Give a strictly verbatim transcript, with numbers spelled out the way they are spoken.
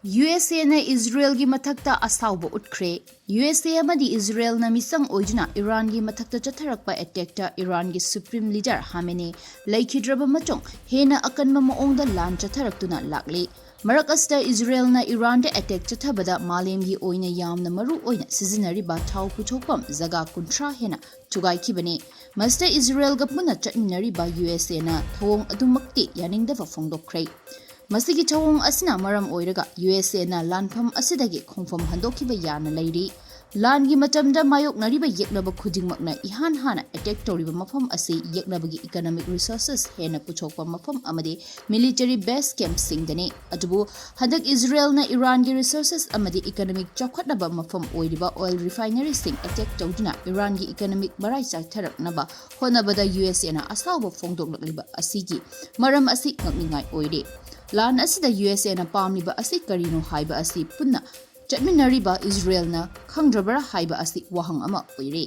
U S ꯑꯦꯅ ꯏꯖꯔꯦꯜꯒꯤ ꯃꯊꯛꯇ ꯑꯁꯥꯎꯕ ꯎꯠꯈ꯭ꯔꯦ꯫ U S ꯑꯦ ꯑꯃꯗꯤ ꯏꯖꯔꯦꯜꯅ ꯃꯤꯆꯪ ꯑꯣꯏꯗꯨꯅ ꯏꯔꯥꯟꯒꯤ ꯃꯊꯛꯇ ꯆꯠꯊꯔꯛꯄ ꯑꯦꯇꯦꯛꯇ ꯏꯔꯥꯟꯒꯤ ꯁꯨꯄ꯭ꯔꯤꯝ ꯂꯤꯗꯔ ꯍꯥꯃꯦꯅꯦ ꯂꯩꯈꯤꯗ꯭ꯔꯕ ꯃꯇꯨꯡ ꯍꯦꯟꯅ ꯑꯀꯟꯕ ꯃꯑꯣꯡꯗ ꯂꯥꯟ ꯆꯠꯊꯔꯛꯇꯨꯅ ꯂꯥꯛꯂꯤ꯫ ꯃꯔꯛ ꯑꯁꯤꯗ ꯏꯖꯔꯦꯜꯅ ꯏꯔꯥꯟꯗ ꯑꯦꯇꯦꯛ ꯆꯠꯊꯕꯗ ꯃꯥꯂꯦꯝꯒꯤ ꯑꯣꯏꯅ ꯌꯥꯝꯅ ꯃꯔꯨ ꯑꯣꯏꯅ ꯁꯤꯖꯤꯟꯅꯔꯤꯕ ꯊꯥꯎ ꯄꯨꯊꯣꯛꯐꯝ ꯖꯒꯥ ꯀꯨꯟꯊ꯭ꯔꯥ ꯍꯦꯟꯅ ꯊꯨꯒꯥꯏꯈꯤꯕꯅꯤ꯫ ꯃꯁꯤꯗ ꯏꯖꯔꯦꯜꯒ ꯄꯨꯟꯅ ꯆꯠꯃꯤꯟꯅꯔꯤꯕ ꯌꯨ ꯑꯦꯁ ꯑꯦꯅ ꯊꯧꯑꯣꯡ ꯑꯗꯨꯃꯛꯇꯤ ꯌꯥꯅꯤꯡꯗꯕ ꯐꯣꯡꯗꯣꯛꯈ꯭ꯔꯦ꯫ ꯃꯁꯤꯒꯤ ꯊꯧꯑꯣꯡ ꯑꯁꯤꯅ ꯃꯔꯝ ꯑꯣꯏꯔꯒ ꯌꯨ ꯑꯦꯁ ꯑꯦꯅ ꯂꯥꯟꯐꯝ ꯑꯁꯤꯗꯒꯤ ꯈꯣꯡꯐꯝ ꯍꯟꯗꯣꯛꯈꯤꯕ ꯌꯥꯅ ꯂꯩꯔꯤ꯫ ꯂꯥꯟꯒꯤ ꯃꯇꯝꯗ ꯃꯥꯌꯣꯛꯅꯔꯤꯕ ꯌꯦꯛꯅꯕ ꯈꯨꯗꯤꯡꯃꯛꯅ ꯏꯍꯥꯟ ꯍꯥꯟꯅ ꯑꯦꯇꯦꯛ ꯇꯧꯔꯤꯕ ꯃꯐꯝ ꯑꯁꯤ ꯌꯦꯛꯅꯕꯒꯤ ꯏꯀꯅꯣꯃꯤꯛ ꯔꯤꯁꯣꯔꯁꯦꯁ ꯍꯦꯟꯅ ꯄꯨꯊꯣꯛꯄ ꯃꯐꯝ ꯑꯃꯗꯤ ꯃꯤꯂꯤꯇꯔꯤ ꯕꯦꯁ ꯀꯦꯝꯞꯁꯤꯡꯗꯅꯤ꯫ ꯑꯗꯨꯕꯨ ꯍꯟꯗꯛ ꯏꯖꯔꯦꯜꯅ ꯏꯔꯥꯟꯒꯤ ꯔꯤꯁꯣꯔꯁꯦꯁ ꯑꯃꯗꯤ ꯏꯀꯅꯣꯃꯤꯛ ꯆꯥꯎꯈꯠꯅꯕ ꯃꯐꯝ ꯑꯣꯏꯔꯤꯕ ꯑꯣꯏꯜ ꯔꯤꯐꯥꯏꯅꯔꯤꯁꯤꯡ ꯑꯦꯇꯦꯛ ꯇꯧꯗꯨꯅ ꯏꯔꯥꯟꯒꯤ ꯏꯀꯅꯣꯃꯤꯛ ꯃꯔꯥꯏ ꯆꯥꯏꯊꯔꯛꯅꯕ ꯍꯣꯠꯅꯕꯗ ꯌꯨ ꯑꯦꯁ ꯑꯦꯅ ꯑꯁꯥꯎꯕ ꯐꯣꯡꯗꯣꯛꯂꯛꯂꯤꯕ ꯑꯁꯤꯒꯤ ꯃꯔꯝ ꯑꯁꯤ ꯉꯛꯅꯤꯡꯉꯥꯏ ꯑꯣꯏꯔꯦ꯫ ꯂꯥꯟ ꯑꯁꯤꯗ ꯌꯨ ꯑꯦꯁ ꯑꯦꯅ ꯄꯥꯝꯂꯤꯕ ꯑꯁꯤ ꯀꯔꯤꯅꯣ ꯍꯥꯏꯕ ꯑꯁꯤ ꯄꯨꯟꯅ ꯆꯠꯃꯤꯟꯅꯔꯤꯕ ꯏꯖꯔꯦꯜꯅ ꯈꯪꯗ꯭ꯔꯕ꯭ꯔꯥ ꯍꯥꯏꯕ ꯑꯁꯤ ꯋꯥꯍꯪ ꯑꯃ ꯑꯣꯏꯔꯦ꯫